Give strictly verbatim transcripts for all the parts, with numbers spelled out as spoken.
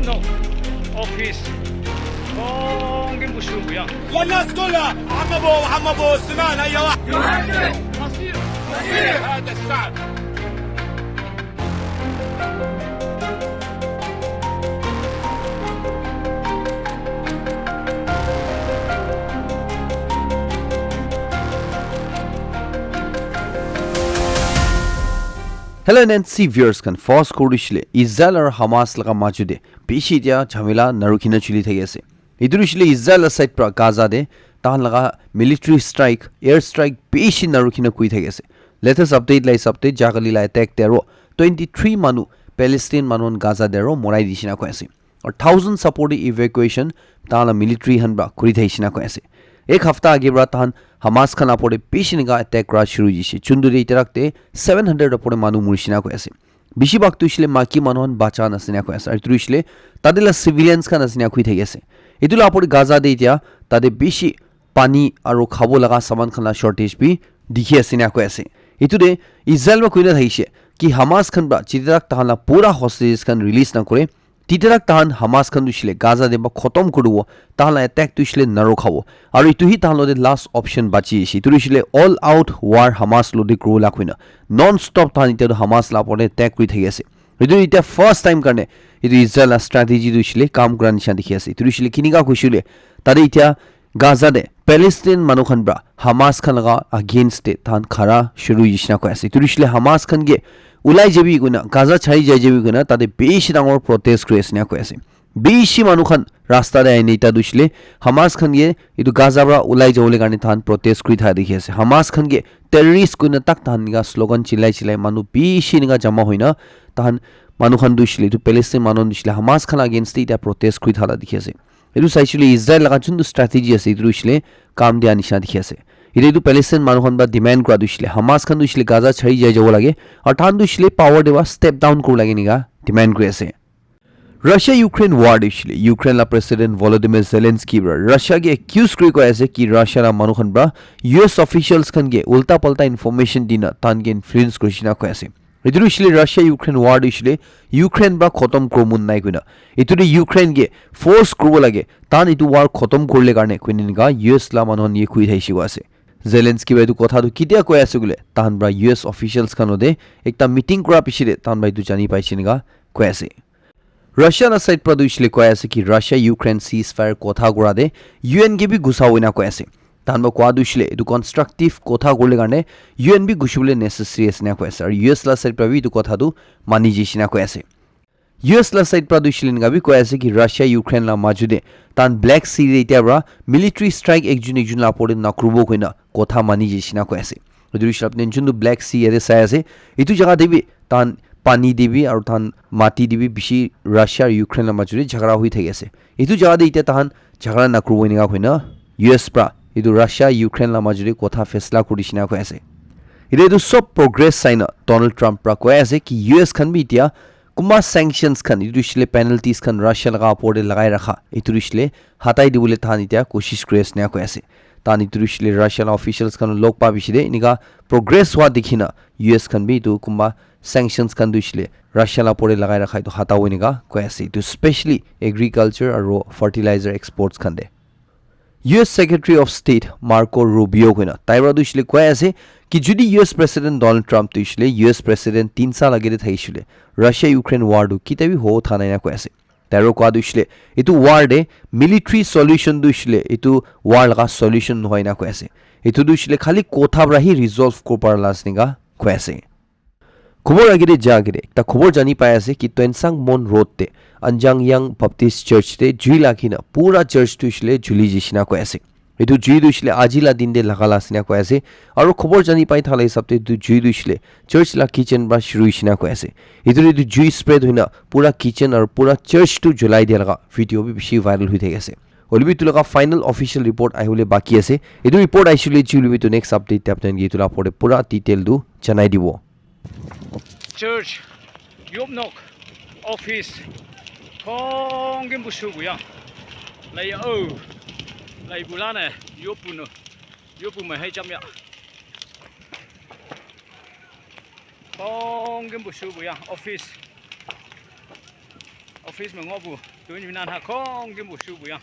Office. Kong kim bu shu ya. Wala skola, amabo, amabo, sina na yawa. You have to. Masir. Masir. Had the shot. Hello N N C viewers khan, first kori dishile Israel aru Hamas laga majo te bishi dia jhamela narukhina chuli thaki ase. Etu hoishe le Israel la side pra Gaza te tahan laga military strike, air strike bishi narukhina kuri thaki ase. Latest update la hisab te jagali la attack te aro twenty three manu Palestine manu khan Gaza te aro morai dishina koi ase. Aru thousand support evacuation tahan la military khan pra kuri thakishina koi ase. Ek hafta age pra tahan Hamas khan la upor te bishi enika attack kura shuru hoishe. Chundu te itarak te seven hundred upor te manu murishina koi ase. Bishi bhag tu hoishe le maki manu khan bacha na ase ena koi ase. Aru etu hoishe tate la civilians khan ase ena koi thaki ase. Etu la upor te Gaza te itya tate bishi pani aru khabo laga saman khan la shortage bi dikhi ase ena koi ase. Etu te Israel pra koi na thakishe ki Hamas khan pra jitirak tahan la pura hostages khan release na kore, titirak tahan Hamas khan tu hoishe le Gaza te pra khotom kuri dibo, tahan la attack tu hoishe le narukhabo. Aru etu hi tahan logote last option bachi ase. Etu hoishe le all out war Hamas logote kuribo la koina non stop tahan itya tu Hamas la upor te attack kuri thaki ase. Etu itya first time karne etu Israel la strategy tu hoishe le kam kura nishina dikhi ase. Etu hoishe le kinika koishe le tate itya Gaza te Palestine manu khan pra Hamas khan laga against te tahan khara shuru hoishe na koi ase. Etu hoishe le Hamas khan ke ulai jabi koina, Gaza chari jai jabi koina tate bishi dangor protest kuri ase ena koi ase. Bishi manu khan rasta te ahina itya tu hoishe le Hamas khan ke etu Gaza pra ulai jabole karne tahan protest kuri thaka dikhi ase. Hamas khan ke terrorist koina tak tahan enika slogan chilai chilai manu bishi enika jama hoina tahan manu khan tu hoishe le etu Palestine manu khan tu hoishe le Hamas khan against te itya protest kuri thaka dikhi ase. Etu saishe le Israel laga juntu strategy ase etu hoishe le kam dia nishina dikhi ase. Etu etu Palestine manu khan pra demand kura tu hoishe le Hamas khan tu hoishe le Gaza chari jai jabo lage aru tahan tu hoishe le power te pra step down kuribo lage enika demand kuri ase. Russia Ukraine war te hoishe le Ukraine la President Volodymyr Zelensky pra Russia ke accuse kuri koi ase ki Russia la manu khan pra U S officials khan ke ulta palta information dina tahan ke influence kurishina koi ase. Etu tu hoishe le Russia Ukraine war tu hoishe le Ukraine pra khotom kuribo mon nai koina. Etu tu Ukraine ke force kuribo lage. Tahan etu war khotom kurile karne koina enika U S la manu khan ye koi thakishe koi ase. Zelensky pra etu kotha tu ketia koi ase koile tahan pra U S officials khan logote ekta meeting kura piche te tahan pra etu jani paishe enika koi ase. Russia la side pra tu hoishe le koi ase ki Russia Ukraine ceasefire kotha kura te U N ke bi gusa hoina koi ase. Tahan pra koa tu hoishe le etu constructive kotha kurile karne U N bi gushi bole necessary ase ena koi ase. Aru U S la side pra bi etu kotha tu mani jaishe ena koi ase. U S la side pra tu hoishe le enika bi koi ase ki Russia Ukraine la majo te tahan Black Sea te itya pra military strike ekjun ekjun la upor te nakuribo koina kotha mani jaishe ena koi ase. Etu hoishe le apni juntu Black Sea yate sai ase, etu jaga te bi tahan pani te bi aru tahan mati te bi bishi Russia aru Ukraine la majo te jhagara hoi thaki ase. Etu jaga te itya tahan jhagara nakuribo enika koina U S pra etu Russia Ukraine la majo te kotha faisla kuri dishina koi ase. Itya etu sob progress sai na Donald Trump pra koi ase ki U S khan bi itya kunba sanctions khan, etu hoishe le penalties khan Russia laga upor te lagai rakha, etu hoishe le hatai dibole tahan itya koshish kuri ase ena koi ase. Tahan etu hoishe le Russia la officials khan log pa piche te enika progress hua dikhi na U S khan bi etu kunba sanctions khan tu hoishe le Russia la upor te lagai rakha etu hatabo enika koi ase. Etu specially agriculture aru fertilizer exports khan te. U S Secretary of State Marco Rubio koina tai pra tu hoishe le koi ase ki jodi U S President Donald Trump tu hoishe le U S President tin saal age te thakishe le Russia Ukraine war tu ketia bi hobo tha nai ena koi ase. Tai pra koa tu hoishe le etu war te military solution tu hoishe le etu war laga solution nohoi ena koi ase. Etu tu hoishe le khali kotha pra hi resolve kuribo para la ase enika koi ase. Khobor age te ja age te ekta khobor jani pai ase ki Tuensang Mon Road te Anjang Yang Baptist Church te jui lagi na pura church tu hoishe le juli jaishe ena koi ase. Etu jui tu hoishe le aji la din te laga la ase ena koi ase. Aru khobor jani pai thala hisab te etu jui tu hoishe le church la kitchen pra shuru hoishe ena koi ase. Etu te etu jui spread hoina pura kitchen aru pura church tu julai dia laga video bi bishi viral hoi thaki ase. Hoilebi etu laga final official report ahibole baki ase. Etu report ahishe le jui hoilebi etu next update te apni khan ke etu la upor te pura detail tu janai dibo. Church, yop nok, office, kong kim busu bu ya. Lai ya o, lai bu la ne, yop bu no, yop bu ma hai jam ya. Kong kim busu bu ya, office. Please, mango bu, tu ni na ha kong jin bu shu bu yang.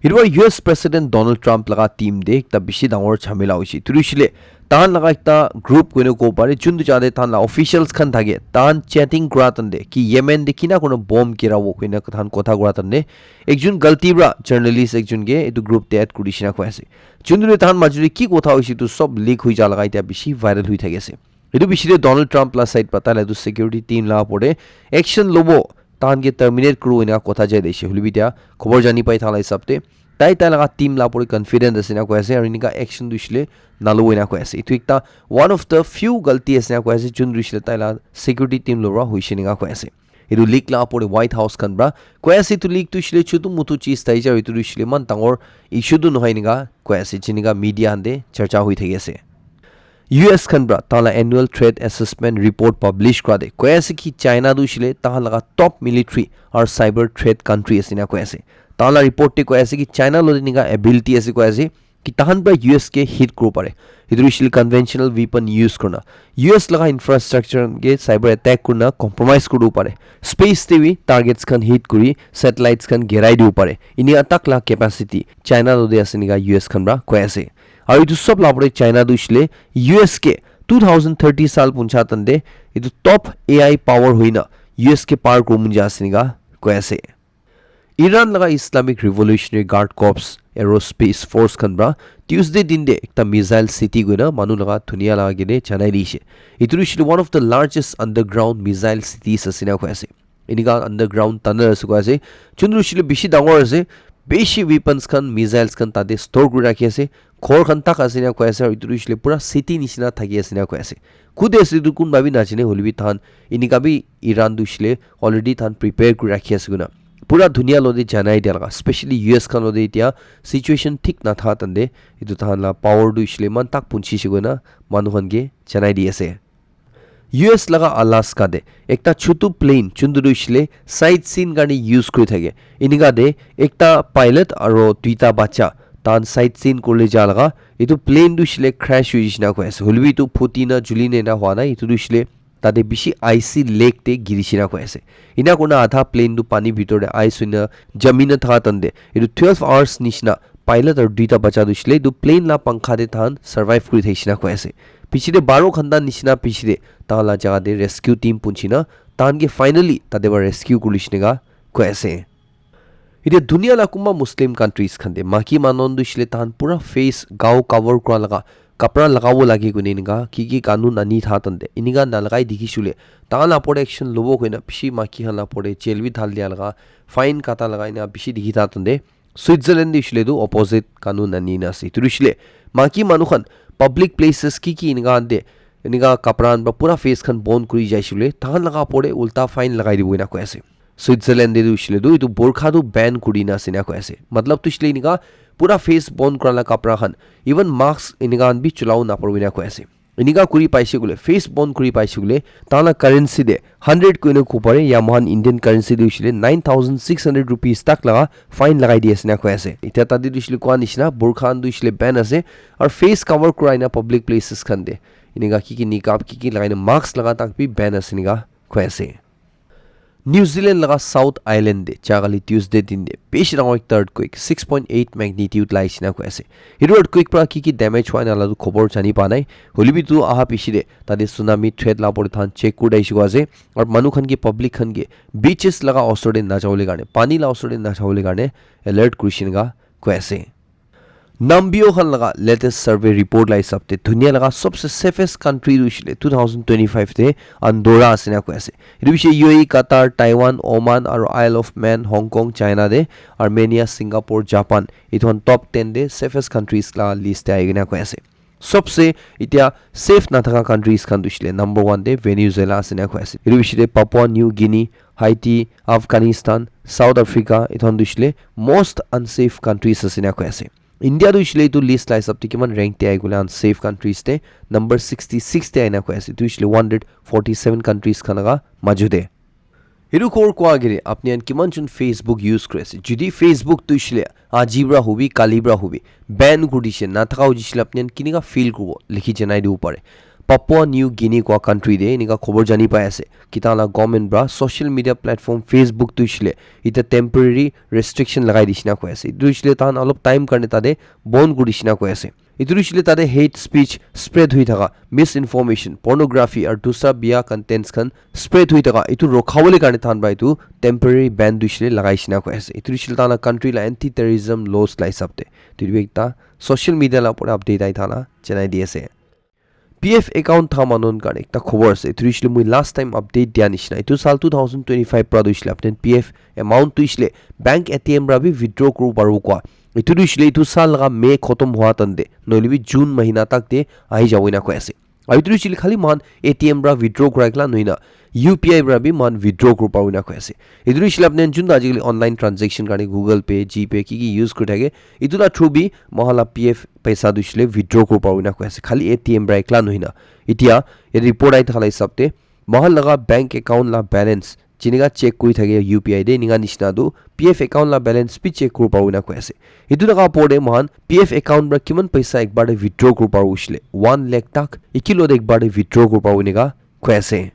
Etu para U S President Donald Trump laga team te ekta bishi dangor jhamela hoise. Etu hoishe le, tahan laga ekta group koina kobo pare, juntu jaga te tahan la officials khan thake, tahan chatting kura tan te, ki Yemen te kina koina bomb girabo koina tahan kotha kura tan te, ekjun galti para journalist ekjun ke etu group te add kuri dishina koi ase. Juntu te tahan majuli ki kotha hoise, etu sob leak hoi ja laga etia bishi viral hoi thaki ase. Etu bishi te Donald Trump la side para tai la etu security team la opor te action lobo, tahan ke terminate kuru ena kotha jai dise. Hoilebi etia khobor jani pai thala hisab te, tai tai laga team la opor te confident ase na koi ase, aru enika action tu hoishe le nalo ena koi ase. Etu ekta one of the few galti ase na koi ase, jun tu hoishe le tai la security team lo para hoishe ena koi ase. Etu leak la opor te White House khan para koi ase, etu leak tu hoishe le chutu mutu cheez tai ja, etu tu hoishe le eman dangor issue tu nohoi ena koi ase, jenika media khan te charcha hoi thaki ase. U S khan para tahan la annual threat assessment report publish kura te koi ase ki China tu hoishe le tahan laga top military aru cyber threat country ase na koi ase. Tahan la report te koi ase ki China lo te enika ability ase koi ase ki tahan para U S ke hit kuribo pare. Etu hoishe le conventional weapon use kurina U S laga infrastructure ke cyber attack kurina compromise kuribo pare. Space te bi targets khan hit kuri satellites khan gerai dibo pare. Enika tak la capacity China lo te ase enika U S khan para koi ase. Aru etu sob la opor te China tu hoishe le U S ke two thousand thirty sal puncha tan te etu top A I power hoina U S ke par kuribo mon ja ase enika koi ase. Iran laga Islamic Revolutionary Guard Corps Aerospace Force khan para Tuesday din te ekta missile city koina manu laga dunia laga ke ne janai dishe. Etu tu hoishe le one of the largest underground missile cities ase na koi ase. Enika underground tunnel ase koi ase. Jun tu hoishe le bishi dangor ase. Bishi weapons khan, missiles khan tate store kuri rakhi ase. Ghor khan tak ase na koi ase. Aru etu tu hoishe le pura city nishina thaki ase na koi ase. Kute ase etu kunba bi najane, hoilebi tahan enika bi Iran tu hoishe le already tahan prepare kuri rakhi ase koina pura dunia lo te janai dia laga, specially U S khan lo te etia situation thik natha tan te etu tahan la power tu hoishe le eman tak punchi se koina manu khan ke janai di ase. U S laga Alaska te ekta chutu plane, juntu tu hoishe le sightseeing karne use kuri thake, enika te ekta pilot aro duita bacha tahan sightseeing kuribole ja laga, etu plane tu hoishe le crash hoi jai nishina koi ase. Hoilebi etu phuti na juli na ena hua nai, etu tu hoishe le tate bishi icy lake te giri jai nishina koi ase. Ena kurina adha plane tu pani bitor te ice hoina jami na thaka tan te, etu twelve hours nishina pilot aro duita bacha tu hoishe le etu plane la pankha te tahan survive kuri thaki jai nishina koi ase. Piche te baro ghanta nishina piche te tahan la jaga te rescue team punchi na tahan ke finally tate para rescue kuri jai nishina koi ase. Etia dunia la kunba Muslim countries khan te maki manu khan tu hoishe le tahan pura face gao cover kura laga kapra lagabo lage koina enika ki ki kanun ani tha tan te enika nalagai dikhi shey koile tahan la opor te action lobo koina bishi maki khan la opor te jail bi dhal dia laga, fine kata laga enika bishi dikhi tha tan te. Switzerland te hoishe le tu opposite kanun ani na ase. Etu tu hoishe le maki manu khan public places ki ki enika khan te enika kapra khan para pura face khan bon kuri jai shey koile tahan laga opor te ulta fine lagai dibo enika koi ase. Switzerland te tu hoishe le tu etu burqa tu ban kuri na ase enika koi ase. Matlab tu hoishe le enika pura face bon kura la kapra khan, even mask enika khan bi chulabo naparibo enika koi ase. Enika kuri paishe koile, face bon kuri paishe koile, tahan la currency te hundred koina kobo pare, ya moikhan Indian currency te hoishe le nine thousand six hundred rupees tak laga fine lagai di ase enika koi ase. Etia tate tu hoishe le koa nishina burqa khan tu hoishe le ban ase, aru face cover kura enika public places khan te enika ki ki niqab ki ki lagai na mask laga tak bi ban ase enika koi ase. New Zealand laga South Island te jagale Tuesday din te bishi dangor ekta earthquake six point eight magnitude lagai jai nishina koi ase. Etu earthquake para ki ki damage hua enika la tu khobor jani pa nai. Hoilebi tu aha piche te tate tsunami threat la opor te tahan check kuri thakishe koi ase. Aru manu khan ke, public khan ke beaches laga osor te najabole karne, pani la osor te najabole karne alert kurishe enika koi ase. Nambio khan laga latest survey report la hisab te dunia laga sobse safest country tu hoishe le two thousand twenty-five te Andorra ase enika koi ase. Etu piche U A E, Qatar, Taiwan, Oman aru Isle of Man, Hong Kong, China te Armenia, Singapore, Japan, etu khan top ten te safest countries la list te ahi kena koi ase. Sobse etia safe nathaka countries khan tu hoishe le number one te Venezuela ase enika koi ase. Etu piche te Papua New Guinea, Haiti, Afghanistan, South Africa, etu khan tu hoishe le most unsafe countries ase enika koi ase. India tu hoishe le etu list la hisab te kiman rank te ahi koile unsafe countries te number sixty six te ahi na koi ase. Etu hoishe le one hundred forty seven countries khan laga maju te. Etu khobor koa agere apni khan kiman jon Facebook use kuri ase? Jodi Facebook tu hoishe le aji para hobi, kali para hobi, ban kuri dishe, nathaka hoi jai she le apni khan kenika feel kuribo? Likhi janai dibo pare. Papua New Guinea kua country te enika khobor jani pai ase ki tahan la government pra social media platform Facebook tu hoishile eta temporary restriction lagai dishina koi ase. Etu hoishile tahan olop time karne tate bon kuri dishina koi ase. Etu hoishile tate hate speech spread hui thaka, misinformation, pornography aru dusra biya contents khan spread hui thaka etu rokhabole karne tahan pra etu temporary ban tu hoishile lagai dishina koi ase. Etu hoishile tahan la country la anti terrorism laws la hisab te. Etu bi ekta social media la upor te update ahi thaka la janai di ase. P F account tha manu khan karne ekta khobor ase. Etu hoishile moi last time update dia nishina. Etu sal two thousand twenty-five pra tu hoishile apni P F amount tu hoishile bank A T M pra bi withdraw kuribo paribo koa. Etu tu hoishile etu sal laga May khotom hua tan te, nohoile bi June mahina tak te ahi jabo ena koi ase. Aru etu tu hoishile khali moikhan A T M pra withdraw kura ekla nohoi na, U P I pra bi moikhan withdraw kuribo paribo ena koi ase. Etu tu hoishile apni khan junta ajikali online transaction karne Google Pay, GPay ki ki use kuri thake, etu la through bi moikhan la P F paisa tu hoishile withdraw kuribo paribo ena koi ase. Khali A T M pra ekla nohoi na. Etia yate report ahi thaka la hisab te, moikhan laga bank account la balance, jinika check kuri thake U P I te, enika nishina tu P F account la balance bi check kuribo paribo ena koi ase. Etu laga opor te moikhan P F account pra kiman paisa ekbar te withdraw kuribo paribo hoishile, one lakh tak, ekilo te ekbar te withdraw kuribo paribo enika koi ase.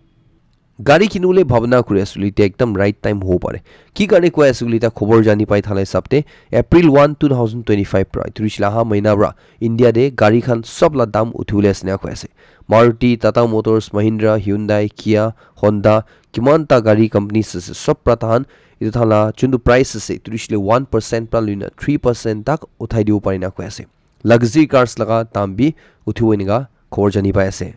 Gari kinibole bhabna kuri ase koile, etia ekdam right time hobo pare. Ki karne koi ase koile, etia khobor jani pai thaka la hisab te, April one, two thousand twenty-five pra, etu hoishile aha mahina pra, India te gari khan sob la dam uthibole ase ena koi ase. Maruti, Tata Motors, Mahindra, Hyundai, Kia, Honda, kiman ta gari companies ase, sob pra tahan, etu tahan la juntu price ase, etu hoishile one percent pra loina three percent tak uthai dibo pare ena koi ase. Luxury cars laga dam bi uthibo enika khobor jani pai ase.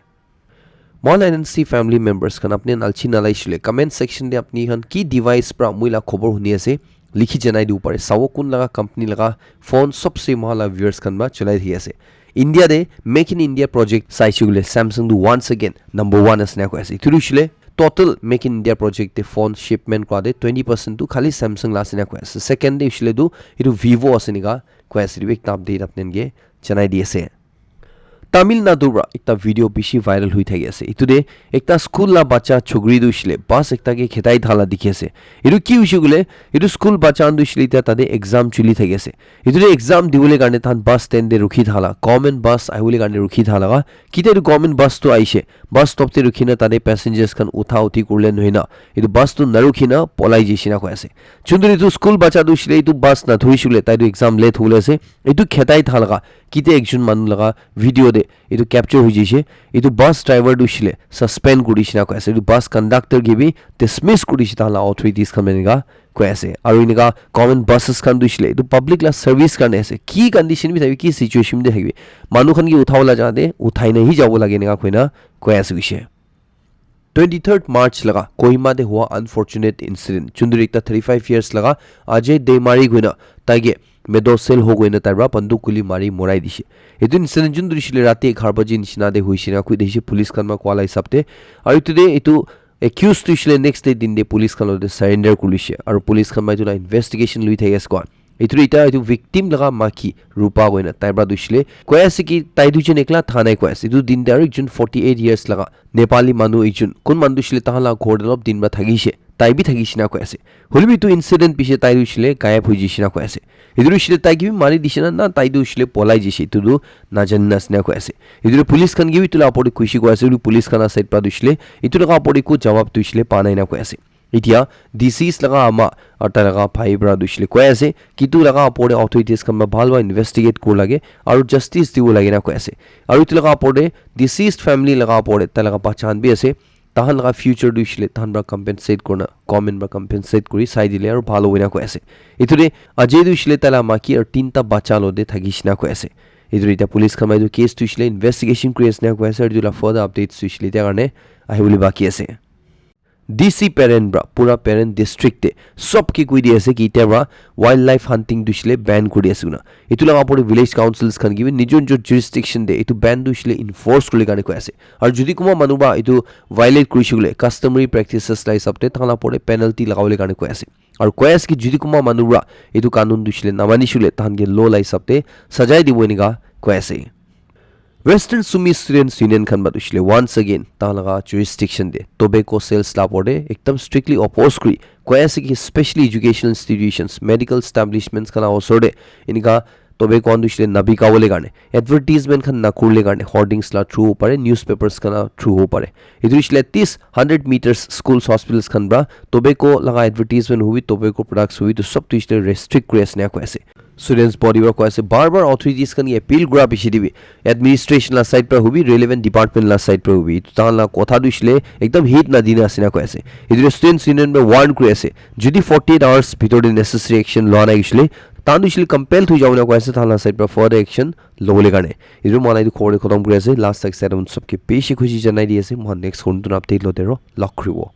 Moikhan N N C family members khan apni khan alchi nalai shile comment section te apni khan ki device pra moi la khobor huni ase likhi janai dibo pare. Sabo kun laga company laga phone sobse moikhan la viewers khan pra cholai thaki ase. India te Make in India project sai shile Samsung tu once again number one ase ena koi ase. Etu tu hoishile total Make in India project te phone shipment kura te twenty percent tu khali Samsung la ase ena koi ase. Second te hoishile tu etu Vivo ase enika koi ase. Etu bi ekta update apni khan ke janai di ase. Tamil Nadu pra ekta video bishi viral hui thaki ase. Etu te ekta school la bacha chokri tu hoishile bus ekta ke khetai thala dikhi ase. Etu ki hoishe koile, etu school bacha khan tu hoishile etia tate exam chuli thaki ase. Etu te exam dibole karne tahan bus stand te rukhi thala, government bus ahibole karne rukhi thala ka. Kitia etu government bus tu ahishe, bus stop te rukhi na tate passengers khan utha uthi kurle nohoi na, etu bus tu narukhi na polai jaishe na koi ase. Chundri tu school bacha tu hoishile etu bus nathuri shile, tai tu exam late hole ase. Etu khetai thala ka, kitia ekjon manu laga video te etu capture hoi jaishe. Etu bus driver tu hoishile suspend kuri dishina koi ase. Etu bus conductor ke bi dismiss kuri dishi tahan la authorities khan enika koi ase. Aru enika government buses khan tu hoishile etu public la service karne ase. Ki condition bi thakibi, ki situation bi thakibi, manu khan ke uthabole jaga te uthai na hi jabo lage enika koina koi ase hoishe. Twenty-third March laga Kohima te hua unfortunate incident. Chundri ekta thirty-five years laga Ajay Deimari koina tai ke medo sel ho koina tai pra banduk guli mari morai dishe. Etu incident chundri hoishile rati eghar baji nishina te hoishe na koi dishe police khan pra koa la hisab te. Aru etu te etu accused tu hoishile next day din te police khan logote surrender kuri dishe. Aru police khan pra etu la investigation lui thaki ase koa. Etu tu eta etu victim laga maki Rupa koina tai pra tu hoishile koi ase ki tai duijon ekla tha nai koi ase. Etu din te aru ekjon forty eight years laga Nepali manu ekjon, kun manu tu hoishile tahan la ghor te olop din pra thakishe, tai bi thakishe na koi ase. Hoilebi etu incident piche tai tu hoishile gayab hoi jaishe na koi ase. Etu tu hoishile tai ke bi mari dishe na, na tai tu hoishile polai jaishe, etu tu najani na ase na koi ase. Etu tu police khan ke bi etu la opor te kushi koi ase, etu police khan la side pra tu hoishile etu laga opor te eku jawab tu hoishile pa nai na koi ase. Etia deceased laga ama aru tai laga bhai pra tu hoishile koi ase ki etu laga opor te authorities khan pra bhal pra investigate kuri lage aru justice dibo lage na koi ase. Aru etu laga opor te deceased family laga opor te tai laga bacha khan bi ase, tahan laga future tu hoishile tahan pra compensate kurina, government pra compensate kuri sai dile aru bhal hobo ena koi ase. Etu te Ajay tu hoishile tai la maki aru tinta bacha logote thakishe na koi ase. Etu te eta police khan pra etu case tu hoishile investigation kuri ase na koi ase, aru etu la further updates tu hoishile etia karne ahibole baki ase. D C Peren pra pura Peren district te sob ke koi di ase ki etia pra wildlife hunting tu hoishile ban kuri ase koina. Etu laga opor te village councils khan ke bi nijor nijor jurisdiction te etu ban tu hoishile enforce kuribole karne koi ase. Aru jodi kunba manu pra etu violate kurishe koile customary practices la hisab te tahan la opor te penalty lagabole karne koi ase. Aru koi ase ki jodi kunba manu pra etu kanun tu hoishile namani shile tahan ke law la hisab te sajai dibo enika koi ase. Western Sumi Students Union khan pra tu hoishile once again tahan laga jurisdiction te tobacco sales la opor te ekdam strictly oppose kuri koi ase ki specially educational institutions, medical establishments khan la osor te enika tobacco khan tu hoishe le nabika bole karne, advertisement khan nakurile karne hoardings la through hobo pare, newspapers khan la through hobo pare. Etu hoishe le at least hundred meters schools, hospitals khan pra tobacco laga advertisement hobi, tobacco products hobi, tu sob tu hoishe le restrict kuri ase ena koi ase. Students body pra koi ase, bar bar authorities khan ke appeal kura piche te bi, administration la side pra hobi, relevant department la side pra hobi, etu tahan la kotha tu hoishe le ekdam heed na dina ase ena koi ase. Etu students union pra warn kuri ase, jodi forty-eight hours bhitor te necessary action lua nai hoishe le, tahan tu hoishe le compel thui jabo ena koi ase, tahan la side pra further action lobole karne. Etu moi khan etu khobor te khotom kuri ase. Last tak side sob ke bishi khushi janai di ase. Moi khan next khon tu update lote aro log kuribo.